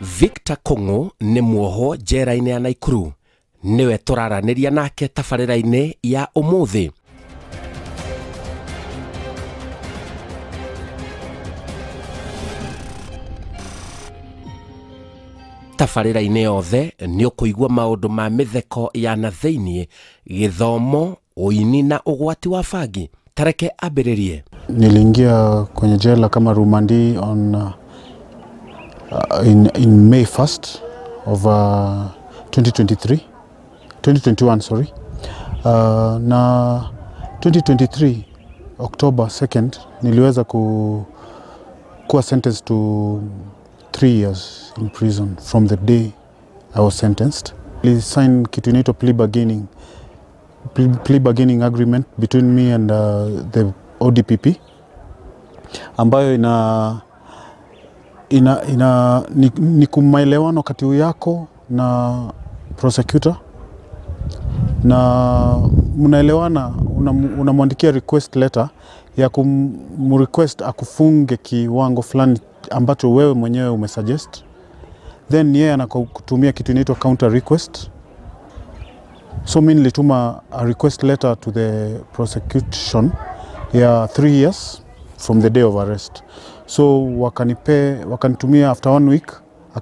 Victor Kung'u nĩ muohwo njera-inĩ ya Naikuru, nĩwe tũraranĩria nake tabarĩra-inĩ ya ũmũthĩ. Tabarĩra-inĩ yothe nĩ ũkũigua maũndũ ma mĩtheko ya na thĩiniĩ, gĩthomo, ũini na ũgwati wa bangi. Tareke ambĩrĩrie. Niliingia kwenye jela kama rumandi on in May 1st of 2023 2021 sorry. Na 2023 October 2nd niliweza kuwa sentenced to 3 years in prison from the day I was sentenced. Nilisign kitu inaitwa plea bargaining agreement between me and the ODPP ambayo ina ni kumaelewano kati yako na prosecutor, na mnaelewana, unamwandikia request letter ya kumrequest akufunge kiwango fulani ambacho wewe mwenyewe umesuggest, then yeye anakutumia kitu inaitwa counter request. So mimi nilituma a request letter to the prosecution ya 3 years from the day of arrest. So wakanitumia after 1 week a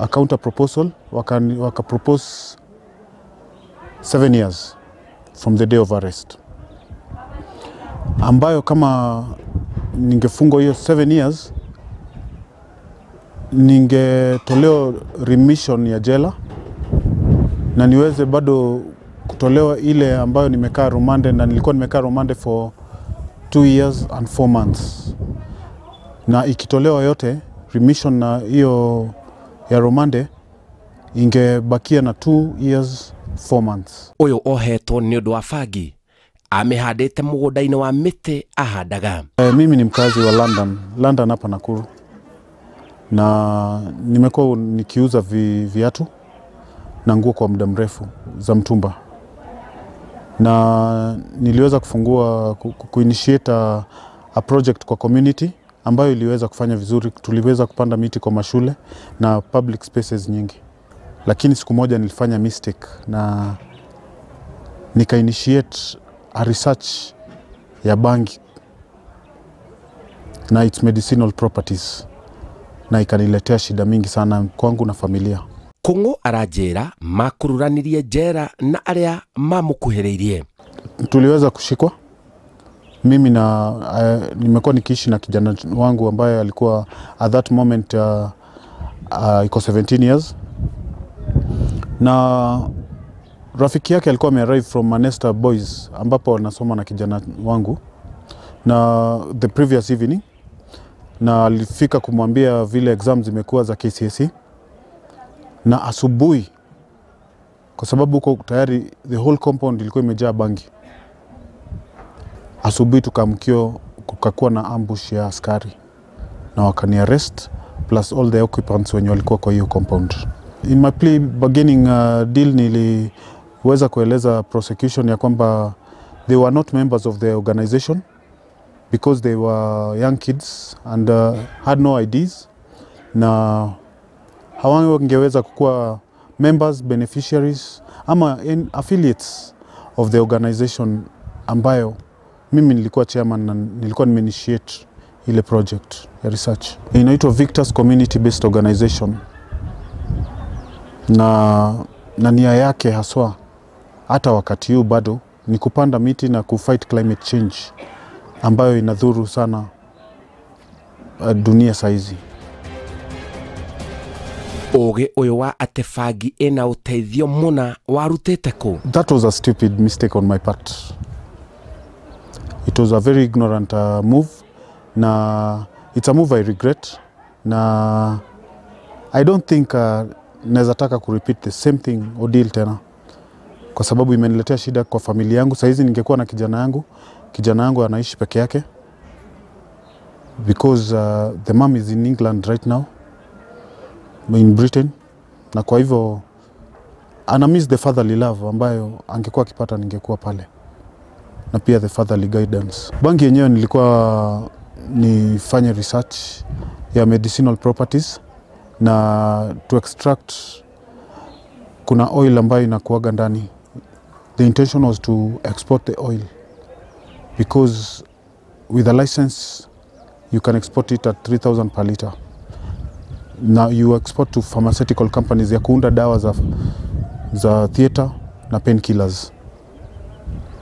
counter proposal, waka propose 7 years from the day of arrest, ambayo kama ningefungwa hiyo 7 years ningetolewa remission ya jela na niweze bado kutolewa ile ambayo nimekaa rumande, na nilikuwa nimekaa rumande for 2 years and 4 months, na ikitolewa yote remission na hiyo ya rumande ingebakia na 2 years 4 months. Ũyũ ohetwo nĩ ũndũ wa bangi amĩhandĩte mũgũnda-inĩ wa mĩtĩ ahandaga. Mimi ni mkazi wa London, London hapa Nakuru, na nimekuwa nikiuza viatu na nguo kwa muda mrefu za mtumba, na niliweza kufungua kuinitiate a project kwa community ambayo iliweza kufanya vizuri. Tuliweza kupanda miti kwa mashule na public spaces nyingi, lakini siku moja nilifanya mistake na nika initiate a research ya bangi na its medicinal properties, na ikaniletea shida mingi sana kwangu na familia. Kung'u aranjĩra makururanirie njera na arĩa mamũkuhĩrĩirie. Tuliweza kushikwa mimi na nimekuwa nikiishi na kijana wangu ambaye alikuwa at that moment iko 17 years, na rafiki yake alikuwa amearrive from Manchester Boys ambapo anasoma na kijana wangu na the previous evening, na alifika kumwambia vile exams zimekuwa za KCSE, na asubuhi, kwa sababu huko tayari the whole compound ilikuwa imejaa bangi, asubuhi tukaamkio kukakuwa na ambush ya askari na wakani arrest plus all the occupants wenye walikuwa kwa hiyo compound. In my plea bargaining deal niliweza kueleza prosecution ya kwamba they were not members of the organization because they were young kids and had no IDs, na hawangeweza kukuwa members, beneficiaries ama affiliates of the organization ambayo mimi nilikuwa chairman na nilikuwa nimeinitiate ile project ya research. Inaitwa Victor's Community Based Organization, na nia yake haswa hata wakati huu bado ni kupanda miti na kufight climate change ambayo inadhuru sana dunia saizi. Ũgĩ ũyũ wa atĩ bangi ĩna ũteithio mũna warutĩte kũ? That was a stupid mistake on my part. It was a very ignorant move, na it's a move I regret, na I don't think naweza taka kurepeat the same thing ordeal tena, kwa sababu imeniletea shida kwa familia yangu. Saizi ningekuwa na kijana yangu, kijana yangu anaishi peke yake because the mom is in England right now, in Britain, na kwa hivyo ana miss the fatherly love ambayo angekuwa akipata ningekuwa pale, na pia the fatherly guidance. Bangi yenyewe nilikuwa nifanye research ya medicinal properties. na to extract, kuna oil ambayo inakuaga ndani. The intention was to export the oil because with a license you can export it at 3,000 per liter. Now you export to pharmaceutical companies ya kuunda dawa za theater na painkillers.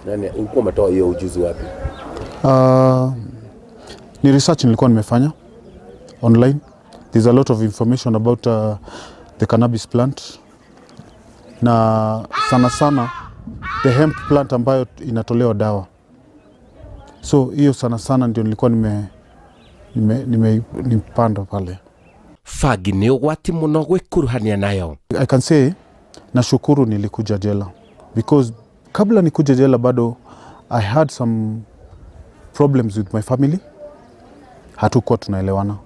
Nani ulikuwa umetoa hiyo ujuzi wapi? Ni research nilikuwa nimefanya online. There's a lot of information about the cannabis plant, na sana sana the hemp plant ambayo inatolewa dawa. So hiyo sana sana ndio nilikuwa nimepanda pale. Bangi nĩ ũgwati mũno gwĩkuruhania nayo. I can say nashukuru nilikuja jela, because kabla nikuja jela bado I had some problems with my family. Hatukuwa tunaelewana.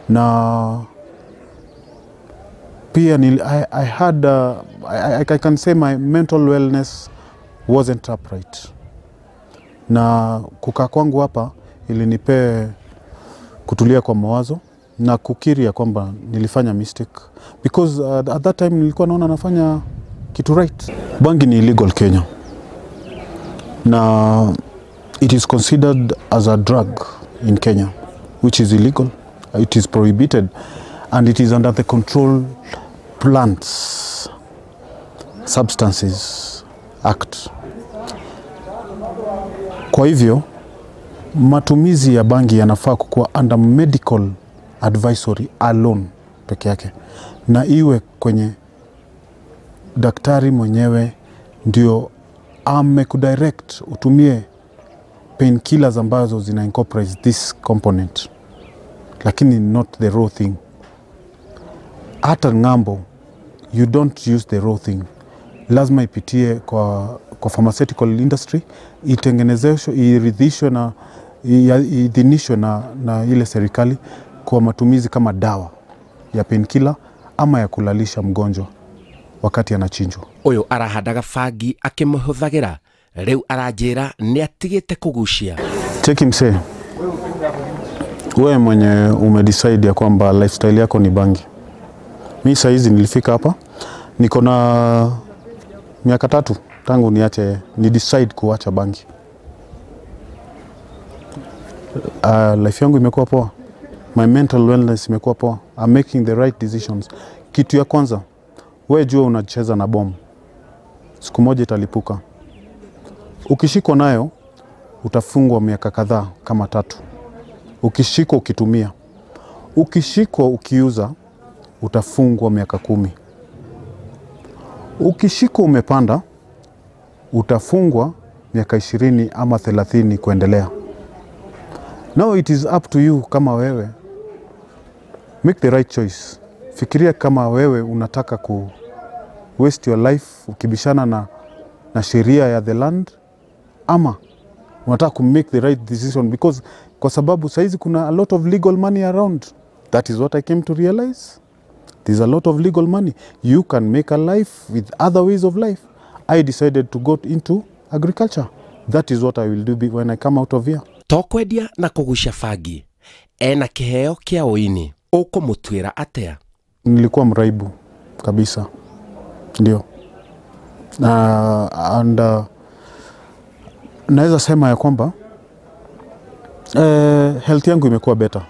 Na pia I can say my mental wellness wasn't upright. Na kukaa kwangu hapa ilinipe kutulia kwa mawazo na kukiri ya kwamba nilifanya mistake, because at that time nilikuwa naona nafanya kitu right. Bangi ni illegal Kenya, na it is considered as a drug in Kenya, which is illegal. It is prohibited and it is under the Control Plants Substances Act. Kwa hivyo matumizi ya bangi yanafaa kukuwa under medical advisory alone peke yake, na iwe kwenye daktari mwenyewe ndio amekudirect utumie painkillers ambazo zina incorporate this component, lakini not the raw thing. Hata ng'ambo you don't use the raw thing, lazima ipitie kwa pharmaceutical industry, itengenezeshwe, iridhishwe na idhinishwe na ile serikali kwa matumizi kama dawa ya painkiller ama ya kulalisha mgonjwa wakati anachinjwa. Uyu arahandaga bangi akĩmĩhũthagĩra, rĩu aranjĩra nĩ atigĩte kũgucia. Cheki msee, wewe mwenye umedecide ya kwamba lifestyle yako ni bangi. Mi saizi nilifika hapa niko na miaka 3 tangu niache, ni decide kuacha bangi. Life yangu imekuwa poa. My mental wellness imekuwa poa. I'm making the right decisions. Kitu ya kwanza, wewe jua unacheza na bomu. Siku moja italipuka. Ukishikwa nayo utafungwa miaka kadhaa kama 3. Ukishikwa ukitumia, ukishikwa ukiuza utafungwa miaka 10. Ukishikwa umepanda utafungwa miaka 20 ama 30 kuendelea. Now it is up to you kama wewe. Make the right choice. Fikiria kama wewe unataka ku waste your life ukibishana na sheria ya the land, ama unataka ku make the right decision, because kwa sababu saizi kuna a lot of legal money around. That is what I came to realize. There's a lot of legal money. You can make a life with other ways of life. I decided to go into agriculture. That is what I will do when I come out of here. To kwendia na kugucia bangi, ena kiheo kia ũini, ũkũmũtuĩra atĩa? Nilikuwa mraibu kabisa, ndio. And naweza sema ya kwamba health yangu imekuwa better.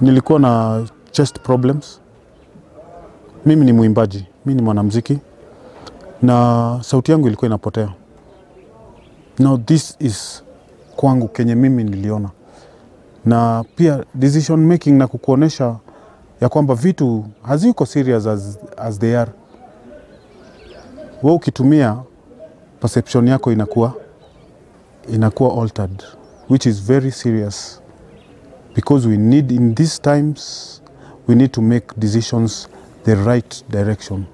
Nilikuwa na chest problems. Mimi ni muimbaji, mimi ni mwanamuziki, na sauti yangu ilikuwa inapotea. Now this is kwangu kenye mimi niliona. Na pia decision making na kukuonesha ya kwamba vitu haziko serious as they are. Wewe ukitumia perception yako inakuwa altered, which is very serious, because we need in these times we need to make decisions the right direction.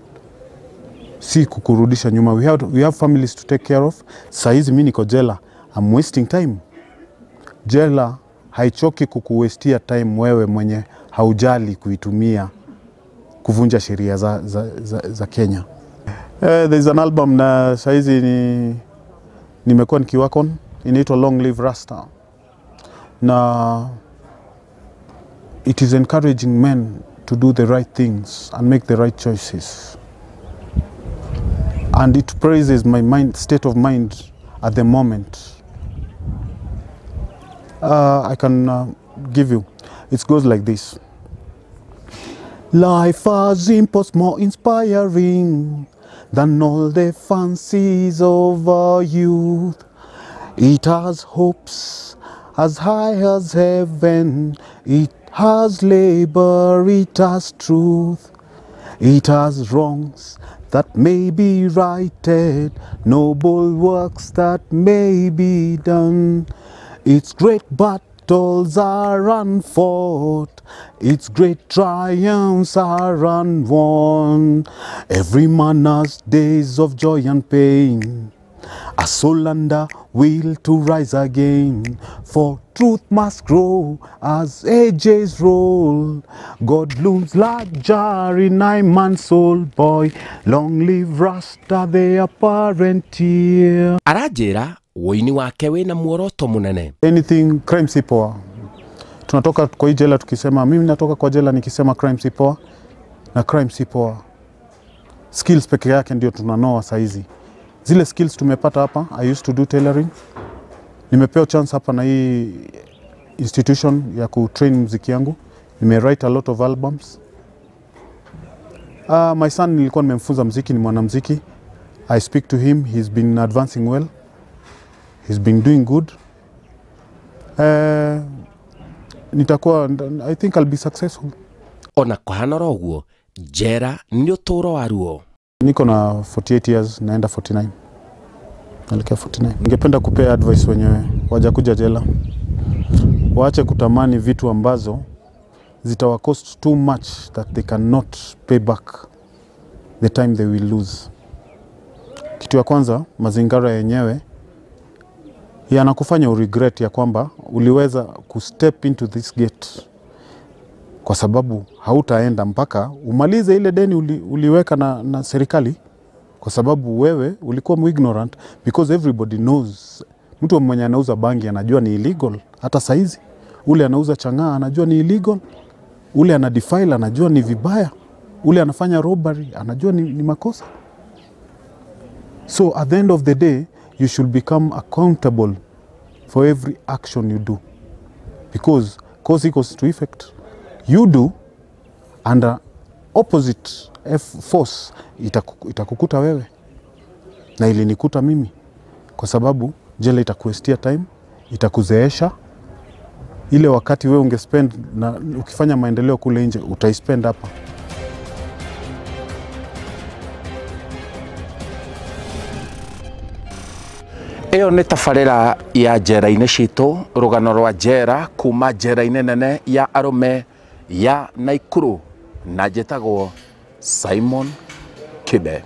Si kukurudisha nyuma. We have families to take care of. Saizi mimi niko jela, I'm wasting time. Jela haichoki kukuwestia time wewe mwenye haujali kuitumia kuvunja sheria za Kenya. There's an album na saizi nimekuwa nikiwork on, inaitwa Long Live Rasta. Na It is encouraging men to do the right things and make the right choices. And it praises my mind, state of mind at the moment. I can give you. It goes like this. Life has impulse more inspiring than all the fancies of our youth. It has hopes as high as heaven. It has labor, it has truth. It has wrongs that may be righted, noble works that may be done. Its great battles are unfought, its great triumphs are unwon. Every man has days of joy and pain, a soul and a will to rise again. For truth must grow as ages roll. God looms larger in I man's soul, boy. Long live Rasta, the apparent tear. Aranjĩra wũini wake wĩna muoroto mũnene. Anything crime si poa. Tunatoka kwa hii jela tukisema, mimi natoka kwa jela nikisema crime si poa, na crime si poa. Skills peke yake ndio tunanoa saizi. Zile skills tumepata hapa, I used to do tailoring. Nimepewa chance hapa na hii institution ya kutrain muziki yangu. Nime write a lot of albums. My son nilikuwa nimemfunza muziki, ni mwanamuziki. I speak to him, he's been advancing well. He's been doing good. Nitakuwa, I think I'll be successful. Ona kuhana oro ũguo, jera nĩ ũtũũro wa ruo. Niko na 48 years, naenda 49. Naelekea 49. Ningependa kupea advice wenyewe wajakuja jela. Waache kutamani vitu ambazo zitawa cost too much that they cannot pay back the time they will lose. Kitu ya kwanza, mazingara yenyewe yanakufanya uregret ya kwamba uliweza kustep into this gate, kwa sababu hautaenda mpaka umalize ile deni uliweka na serikali, kwa sababu wewe ulikuwa ignorant, because everybody knows. Mtu mwenye anauza bangi anajua ni illegal hata saizi. Ule anauza chang'aa anajua ni illegal. Ule ana defile anajua ni vibaya. Ule anafanya robbery anajua ni makosa. So at the end of the day, you should become accountable for every action you do, because cause equals to effect. You do under opposite force itakukuta wewe, na ilinikuta mimi, kwa sababu jela itakuwastia time, itakuzeesha. Ile wakati wewe ungespend na ukifanya maendeleo kule nje, utaispend hapa. Ĩyo nĩ tabarĩra ya njera-inĩ citũ, rũgano rwa njera kuma njera-inĩ nene ya arũme ya Naikuru, na njĩtagwo Simon Kibe.